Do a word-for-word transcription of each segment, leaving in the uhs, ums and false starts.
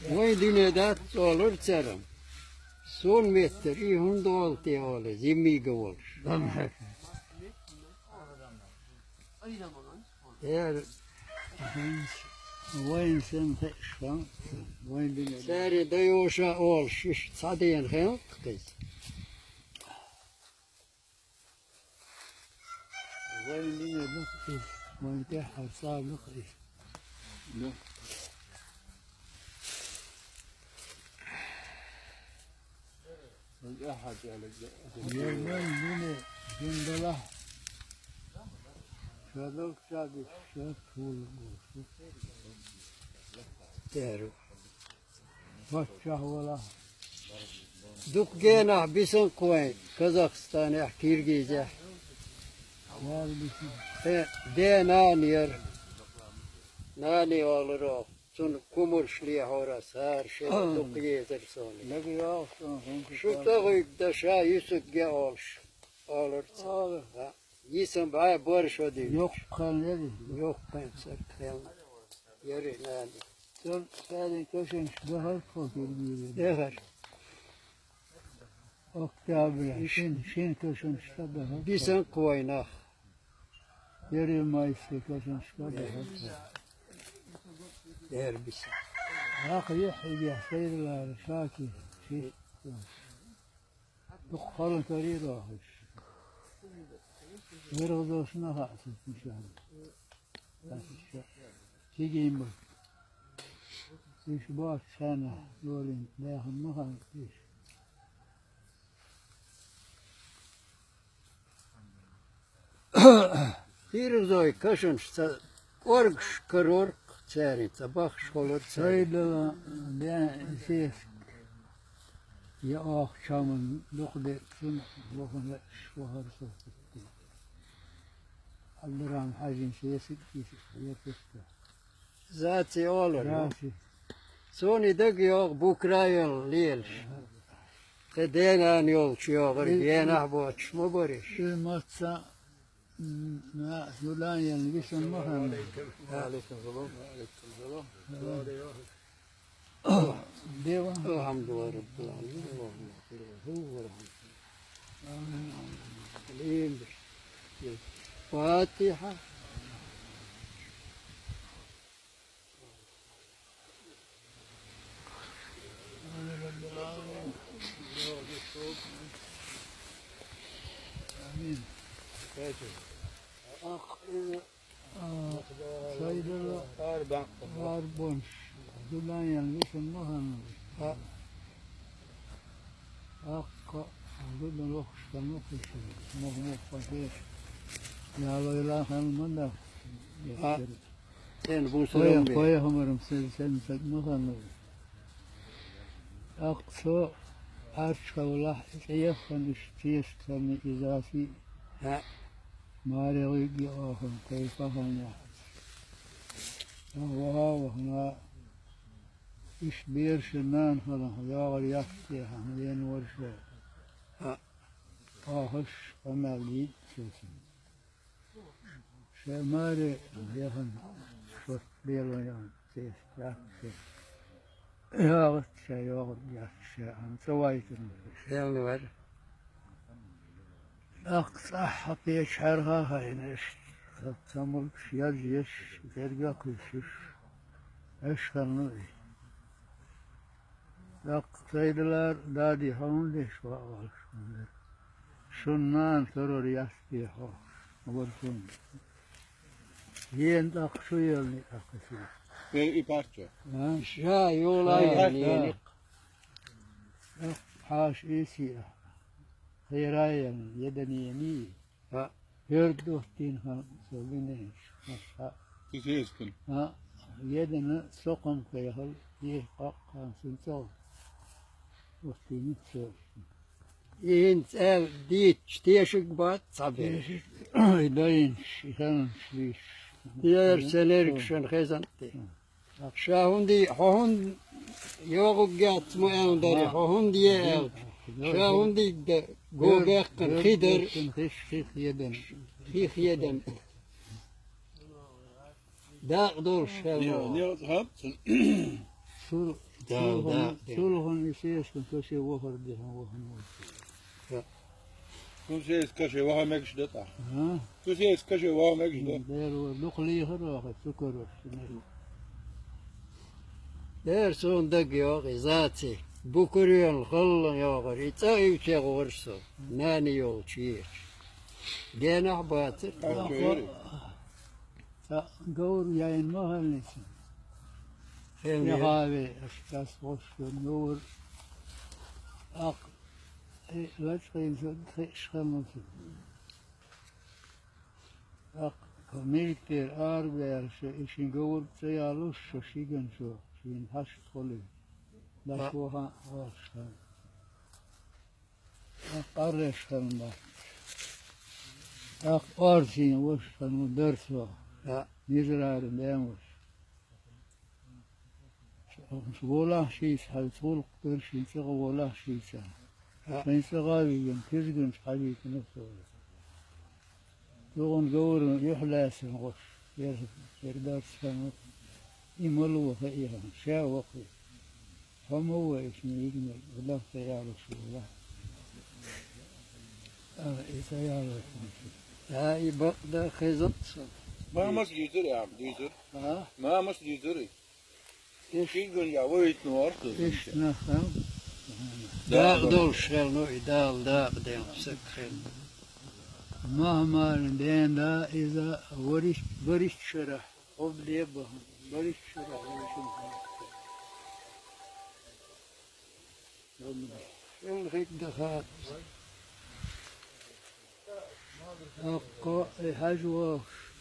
Вайн дуьне дац олура церан. Сон меттара и хӀунда олу те олу, зиммийга волуш. Эр, вайн сен хеъш хан, вайн дуьне. Цаьрин дайоша олуш, иштта цхьа дена хенкъа кхеза. Вайн дуьне ду-кх иза, вайн тӀаьххьара цӀа ду-кх иза. Да. Вайн тӀаьххьара цӀа ду-кх иза. Вайн дуьне, дуьне далахь. Ша дог чадиш, ша тхула гуш. Теру. Паччахь валахь. Дукха генахь бисанкъа вайн Казахстанехь, Киргизехь. Э, ден нана яра. Нани олура. Цунна кумурш лехьора сара шен дукха езара суна. Шу ца гӀуьйту дан ша юьсург я олуш, олура цо. Йисам бӀе боршо дуьйцуш. Йоккха хан яри? Йоккха хан сарт хелна. Яри нани. Цул цаьрин кешанаш бахара тхо Киргизехь? Бахара. Октябрь. Шин, шин кешанаш ца бахара тхо. Бисанкъа вайнах. Первомайский кешанаш ца бахара тхо. Дер биса. Ахьа юьхьигехь сайралара шаки. Ши. Дукха халан карийра ахуш. ВергӀазошна хаьа сан мичара. Аса цига йина бара. Уьш боцчу хенахь лолийна дахана ма хаьа уьш. Киргизойн кешанаш ца кӀоргаш карор-кх цаьрин, ца баххаш хилар цаьрин. Сайдала бен сесаг я оха чаман дукха де цунна вахана лаьаш вахара со. Алларам хьаьжин сесаг кисаш я тесто. Заци олура. Заци. Суна и дага йогӀу Букрайол лелаш. Кхин ден-нана йолчу йогӀура, генахь боцуш ма бара иш. Ил маца, м, на, Юлан ян висан ма ханна. Ва алейкум салам. Ва алейкум салам. Дева. Алхьамдулиллахи раббил Ӏаламин. Аллахумма салли ва саллим. Амин. Фатихьа. Сайдала арбонаш Дуланел висан ма ханна. Аккха Дулан вохуш ханна кхуьссина. Мох-мох пачеш. Ялойла ханна ма дац. Эн бусурам бе. Пайхамарам сен сен саг ма ханна. Аккха со Ӏарчхавлахь, тӀеяххана иштта тешаш санна иза а сий. Маре гӀуьйгги охан, кхайпа хан яхьаш. Ваха вахана, иштта берашан нана хала, йогӀар яц техьа, ма ен вара ша. Охаш къамел йийццо сан. Ша маре яхана, шорт лело яхана, цецдац ша. ЯгӀац ша, йогӀу яц ша, амма цӀа вайтина. Хелла вара. Аккха цӀахь печхьарха хайна, аш ца мургаш, яж еш, дерга кхуьссуш, аш ханна и. Аккха Сайдалара дади хьо хӀунда деш ваалаш хӀунда? Шун нана карор яц те хьо, вара хӀунда? Ен тӀаккха шу елни тӀаккха си. Э, и парча. А? Ша йола ша, ен ша. ТӀаккха хьаша и си а. Хера елни, едани ени. А, хӀерда дохтийна хан со винеш, маша. Ти сескан. А, едана сокхам кхайхал, е къаккхан сун цӀал. Дохтийна со. И хӀинца аьлла дийцча, тешиг бац цхьа берш. Тешиг, и дайнаш, и ханаш виш. Тера ца лергшан хезан тӀе. Ша хӀунда, хьо хӀунда йогӀуг яц ма аьлла даре, хьо хӀунда е аьлла? Ша хӀунда йигда, го баьккхина, хи дара. Хих, хих едан. Хих едан. Дакъа долуш хьаьлла. Не, не, хаб. Сур Да, да, да. Цул хьона и сесаг каше вахар дехьа вахана вац. Да. Цу сесаг каше ваха мегаш да тӀаккха? А? Цу сесаг каше ваха мегаш да? Дера вар, дукха лийхар ваха, цу карош. Дера суна дага йоагӀа и заци. Букаренал халла йоагӀар, и цӀа ивчегӀ вар со. Нани йолчу ечу. Денахь бацар. Ца говр яйна ма хьаллица. Хеве. Яхаве, аш кас гӀош говр. Ах, э, лачкъийна со хиъш ханна со. Ах, миликтера арабаьлла шо, и шин говр ца ялуш шо, шиган шо, шин хьашт хуьлий. Даш ваха а гӀош хан. ТӀаккха къарреш ханна бац. ТӀаккха орцийна ваша ханна дарс ваха. Израилан ден ваша. Волахь шийца хьаьвца гӀуллакх дара шин цӀа гӀа волахь шийца. Шайн цӀа гӀа а вигина, куьзганчу хьаьвзийтина со. Юхана говран юьхь лаьцна гӀош. Яра, яра дарс ханна. И ма лоха и хьан, ша ваха. Хьо ма ву иштта йигнарг, Аллах ца ялуш ву, ва? А, и ца ялуш ву. А, и бакъда хеза ца. Мамас дийцар, я, дийцар. А? Мамас дийцар. Иш. Куьзганча вахийтина вара со. Иш нах, а? Дакъа долуш хилла, ну, и Дала дакъа ден саг хилла. Махмаран ден да, иза вариш-, вариш шарахь. Обде бахан, бариш шура хӀуьйшина хӀума. Ил хӀитта даха. Аккха и хьажа вохуш.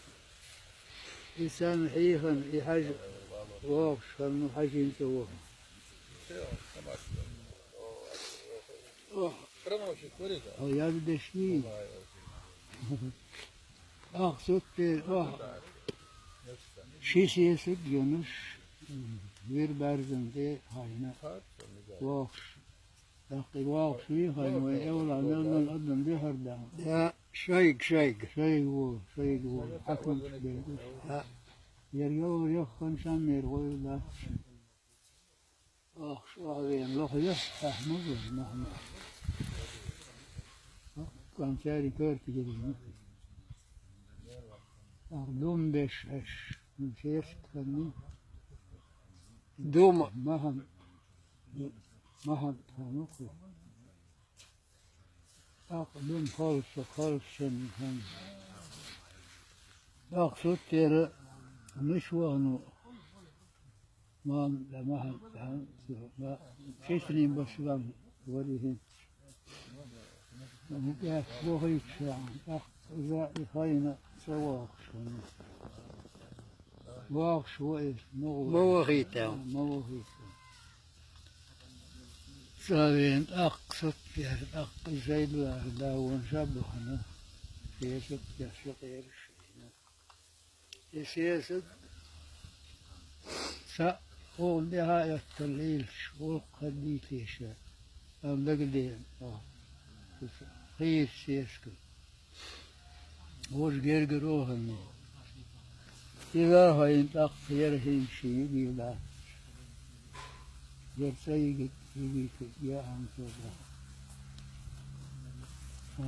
И санна хьийхана, и хьажа вохуш, ханна хьажин цӀа воху. Ох, хьо язбеш вий? Ах, сутте, ах, ши сесаг йонуш, вир баьрзан тӀе хьайна вохуш. ТӀаккха и вохуш вий хьайна, вай эвла мел-мел адам дехар дан. Я, шайг, шайг. Шайг ву, шайг ву, хьакамаш бен. Я. Яр йовр йоххан шаммер гӀойла дац. Ах, шу а вен лохья, ахьму вен, Махьмад. Ах, кам цаьрин коьрта гирина. Ах, дум беш аш, ну, шершт ханни. Дума. Махан, махан, хану ху. Ах, дум холша, холшен хан. Ах, сутера, миш вану. Ман, да, махан, да, да, шишнин башлам, вари хин. Ну, я, вохуьйтуш, ах, иза и хайна, ца вохуш, ханна. Вахаш ву иза, ма ву. Ма вахийта. Ма вахийта. Цавен тӀаккха сатпер, тӀаккха жайдвар да вон жабахана. Сесат я шакъераш. И сесат са оха дехьа эттал лийлаш, гӀуллакх хаддийтеша. Ам дагадеана, о, хийра сеска. Вож гергара оханне. Иза хьайна тӀаккха яра хӀинца шен йигийла дац. Яра цӀа йигит, йигийта, я Ӏамсо да. А,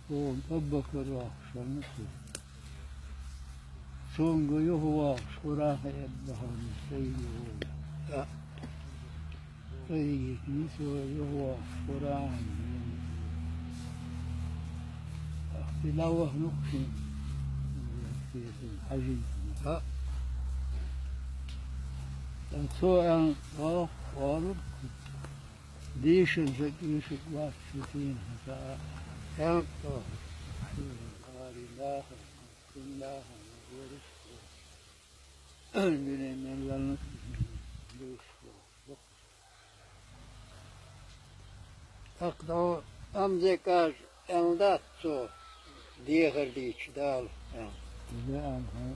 о, Абу-Бакар вахуш ханна цу. Цунга юха вахуш, Къуръан хьаэбба хьуна, цӀа йиги вуй. А. Цайгит нисо юхавахаш Къуръан. Ахти лавах нукхин. Хьажин. Ха. Цо ан вах валур. Дишан сак ишик вац шутин хата. Эн. Ари даха. Кун даха. Вериш. Дуьнен мел лалнах. Душ. ТӀаккха амзекаш аьлла дац цо, дехар дийча Дала аьлла.